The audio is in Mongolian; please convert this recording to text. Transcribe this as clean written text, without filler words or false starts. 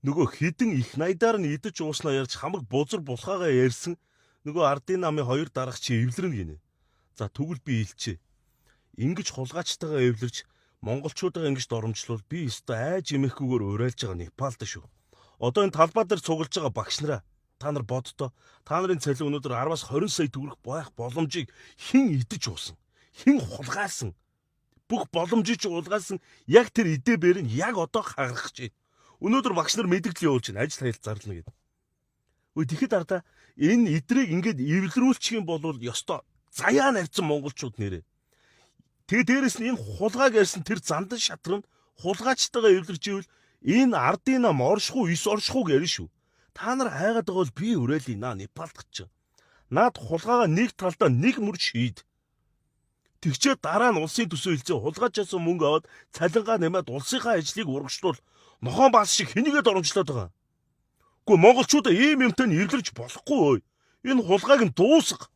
Нөгөө хідэн их найдаар нь идэж ууснаа ярьж хамаг бузар булхаагаа ярьсан нөгөө ардын намын хоёр дарга чи эвлэрнэ гинэ. За, тэгвэл би хэлчихье. Ингэж хулгайчтайгаа эвлэрч, монголчуудаа ингэж доромжлол би өстой айж эмэхгүйгээр уриалж байгаа Непалд шүү. Одоо энэ талбай дээр цуглаж байгаа багш нараа, та нар боддоо, та нарын цалин өнөөдөр 10-аас 20 сая төгрөх байх боломжийг хэн идэж уусан? Хэн хулгайлсан? Бүх боломжийг ч хулгайлсан яг тэр идэ бэр нь яг одоо хагарах гэж байна. Өнөөдөр багш нар мэдгдэл явуулж байна. Ажил хаялт зарлана гэдэг. Үй, тэгэхэд ардаа энэ идрийг ингээд эвлэрүүлчих юм бол ёстой заяа навцсан монголчууд нэрээ. Тэгээ дээрэс нь энэ хулгайг ярьсан тэр зандан шатар нь хулгайчтайгаа эвлэрч ивэл энэ ардын нам оршихуу ис оршихууг ярина шүү. Та нар хайгаад байгаа бол би уриалъя наа Непалд гэж. Наад хулгайгаа нэг талдаа нэг мөр шийд. Тэгчээ дараа нь улсын төсөө хэлцээ хулгайчаасан мөнгө аваад цалингаа нэмээд улсынхаа ажлыг урагшлуул, нохоон баас шиг хэнийгээ доромжлоод байгаа. Гэхдээ монголчуудаа ийм юмтай нь эвлэрч болохгүй өө. Энэ хулгайг нь дуусга.